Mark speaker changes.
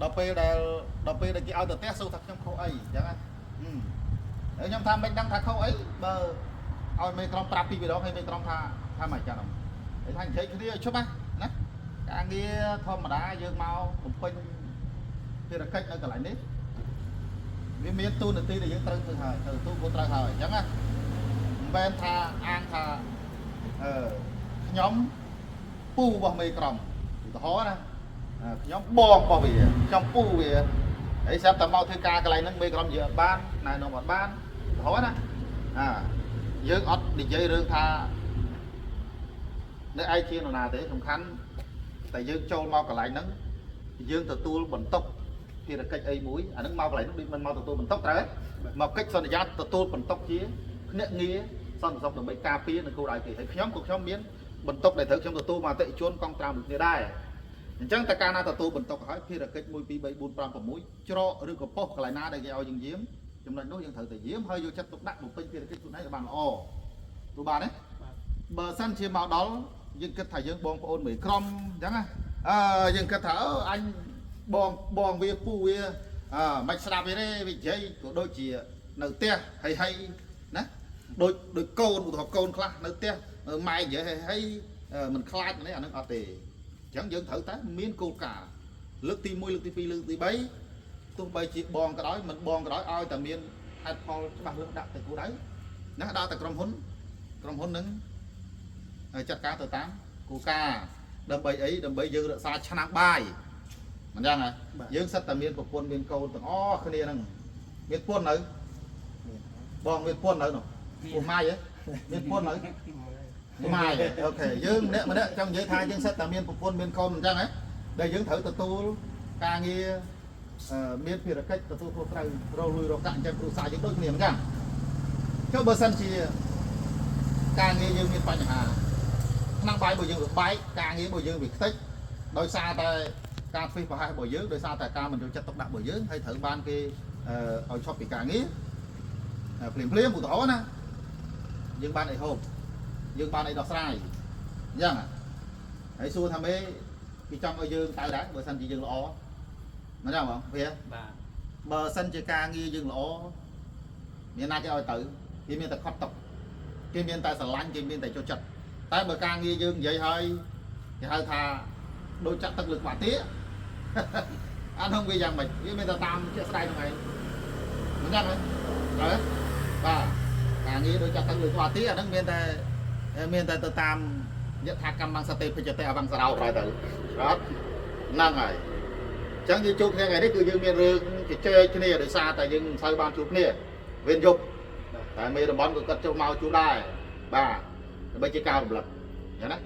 Speaker 1: ដល់ពេលដែលគេឲ្យទៅផ្ទះសួរថាខ្ញុំខុសអីអញ្ចឹងណាហឹមហើយខ្ញុំថាមិនដឹងថាខុសអីបើឲ្យមេក្រុមប្រាប់ពីរដងហើយមេក្រុមថាថាមិនចឹងហើយថានិយាយគ្នាឲ្យជប់ណាណាការងារធម្មតាយើងមកបំពេញភារកិច្ចនៅកន្លែងនេះវាមានទូនាទីដែលយើងត្រូវធ្វើហើយត្រូវទូក៏ត្រូវហើយអញ្ចឹងណាមិនមែនថាអាងថាអឺខ្ញុំពូរបស់មេក្រុមឧទាហរណ៍ណា ខ្ញុំបងរបស់វាខ្ញុំពូវាហើយស្រាប់តែមកធ្វើការកន្លែងហ្នឹងមេក្រុមយើងអត់បានណែនាំអត់បានរហូតណាអាយើងអត់និយាយរឿងថានៅឯជានរណាទេសំខាន់តែយើងចូលមកកន្លែងហ្នឹងយើងទទួលបន្ទុកភារកិច្ចអីមួយអាហ្នឹងមកកន្លែងហ្នឹងដូចមិនមកទទួលបន្ទុកត្រូវទេមកកិច្ចសន្យាទទួលបន្ទុកជាភ្នាក់ងារសន្តិសុខដើម្បីការពារនៅគោលដៅគេហើយខ្ញុំក៏ខ្ញុំមានបន្ទុកដែលត្រូវខ្ញុំទទួលមកអតិថិជនកងត្រាំដូចគ្នាដែរ អញ្ចឹងតើកាលណាទទួលបន្ទុកហើយភារកិច្ច1 2 3 4 5 6ច្រកឬក៏ប៉ុស្តិ៍កន្លែងណាដែលគេឲ្យយើងយាមចំណុចនោះយើងត្រូវតែយាមហើយយកចិត្តទុកដាក់បំពេញភារកិច្ចខ្លួនឯងឲ្យបានល្អទូបានទេបើសិនជាមកដល់យើងគិតថាយើងបងប្អូនមួយក្រុមអញ្ចឹងណាអឺយើងគិតថាអឺអញបងបងវាពូវាអឺមិនស្ដាប់វាទេវានិយាយក៏ដូចជានៅផ្ទះហើយហើយណាដូចដូចកូនឧទាហរណ៍កូនខ្លះនៅផ្ទះម៉ែនិយាយហើយហើយមិនខ្លាចនេះអានឹងអត់ទេ អញ្ចឹងយើងត្រូវតែមានគោលការណ៍លើកទី1លើកទី2លើកទី3ទោះបីជាបងក៏ដោយមិនបងក៏ដោយឲ្យតែមានហេតុផលច្បាស់លាស់ដាក់ទៅគោលដៅណាដាក់តែក្រុមហ៊ុនក្រុមហ៊ុននឹងចាត់ការទៅតាមគោលការណ៍ដើម្បីអីដើម្បីយើងរក្សាឆ្នាំងបាយមិនចឹងហ៎យើងសិតតែមានប្រពន្ធមានកូនទាំងអស់គ្នាហ្នឹងមានប្រពន្ធនៅបងមានប្រពន្ធនៅនោះពោះម៉ាយហ៎មានប្រពន្ធនៅ ម៉ាយ OK យើងម្នាក់ម្នាក់ចង់និយាយថាយើងសិតតែមានប្រពន្ធមានកូនអញ្ចឹងហ៎ដែលយើងត្រូវទទួលការងារអឺមានភារកិច្ចទទួលខុសត្រូវរកលុយរកកាក់អញ្ចឹងគ្រួសារយើងដូចគ្នាអញ្ចឹងចុះបើសិនជាការងារយើងមានបញ្ហាឆ្នាំងបាយរបស់យើងវាបែកការងាររបស់យើងវាខ្ទេចដោយសារតែការធ្វើប្រហែសរបស់យើងដោយសារតែការមិនយកចិត្តទុកដាក់របស់យើងហើយត្រូវបានគេឲ្យឈប់ពីការងារភ្លាមភ្លាមឧទាហរណ៍ណាយើងបានអីហូប យើងបានអីដោះស្រាយអញ្ចឹងហើយសួរថាមេគេចង់ឲ្យយើងទៅដែរបើសិនជាយើងល្អមិនចឹងបងវា
Speaker 2: បាទ
Speaker 1: បើសិនជាការងារយើងល្អមានណាគេឲ្យទៅគេមានតែខត់តុកគេមានតែស្រឡាញ់គេមានតែចូលចិត្តតែបើការងារយើងនិយាយហើយគេហៅថាដូចចាក់ទឹកលើក្បាលទា អានោះវាយ៉ាងម៉េចវាមានតែតាមជាក់ស្ដែងហ្នឹងឯងមិនចឹងហ៎ត្រូវទេបាទការងារដូចចាក់ទឹកលើក្បាលទាអាហ្នឹងមានតែ មានតែទៅតាមយថាកម្មបង្សតិភិច្ចតិអវង្សរោប្រែទៅបាទហ្នឹងហើយអញ្ចឹងយើងជួបគ្នាថ្ងៃនេះគឺយើងមានរឿងជជែកគ្នាដោយសារតែយើងមិនសូវបានជួបគ្នាវេនយប់តែមេតំបន់ក៏គាត់ចុះមកជួបដែរបាទដើម្បីជាការរំលឹកអញ្ចឹងណា